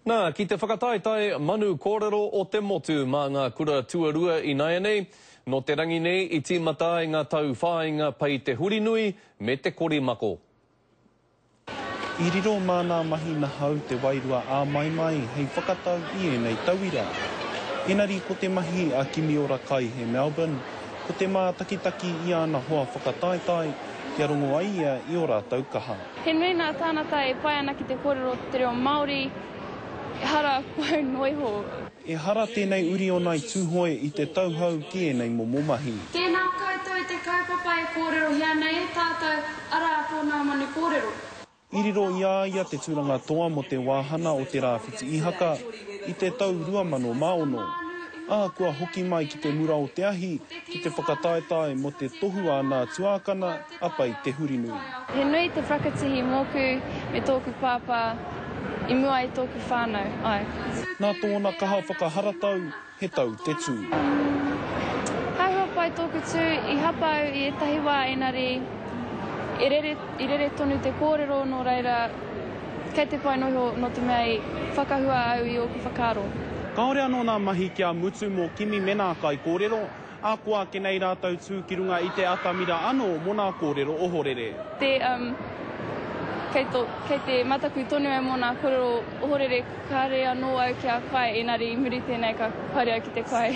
Nā, ki te whakataetae Manu Kōrero o te Motu mā ngā kura tuarua inaianei, nō te rangi nei i tīmata ai ngā tauwhāinga Pei Te Hurinui me te Korimako. I riro mā nā mahi nahau te wairua āmaimai hei whakatau i ēnei tauira. Enari ko te mahi a Kimiora Kaihe Melbourne, ko te mātakitaki i ana hoa whakataetae kia rongo ai ia i ō rātou kaha. He nui ngā tāngata e pai ana ki te kōrero te reo Māori, ehara ko au noa iho. Ehara tēnei uri o Nai Tūhoe i te tauhou ki ēnei momo mahi. Tēnā koutou i te kaupapa e kōrerohia nei e tātou, arā, ko Ngā Manu Kōrero. I riro i a ia te tūranga toa mō te wāhana o Te Rāwhiti Ihaka i te tau 2006, ā, kua hoki mai ki te mura o te ahi ki te whakataetae mō te tohu a nā tuākana a Pei Te Hurinui. He nui te whakatihi mōku me tōku pāpā i mua i tōku whānau, āe. Nā tōna kaha whakaharatau, he tau te tū. Āhua pai tōku tū, i hapa au i ētahi wā engari i rere, i rere tonu te kōrero nō reira kei te pai noa iho nō te mea i whakahua au i ōku whakaaro. Kāore anō nā mahi kia mutu mō Kimi me nā kaikōrero, Ā, ko ake nei rātou tū ki runga i te atamira anō mō nā kōrero ohorere. Te, um, kei to, kei te mataku tonu au mō nā kōrero ohorere kāre anō au kia kai, engari i muri tēnei ka haere au ki te kai.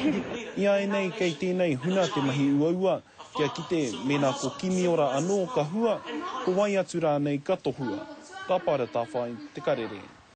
Iāianei kei tēnei huna te mahi uaua kia kite mēnā ko Kimiora anō ka hua, ko wai atu rānei ka tohua. Ka paera Tawhai te karere.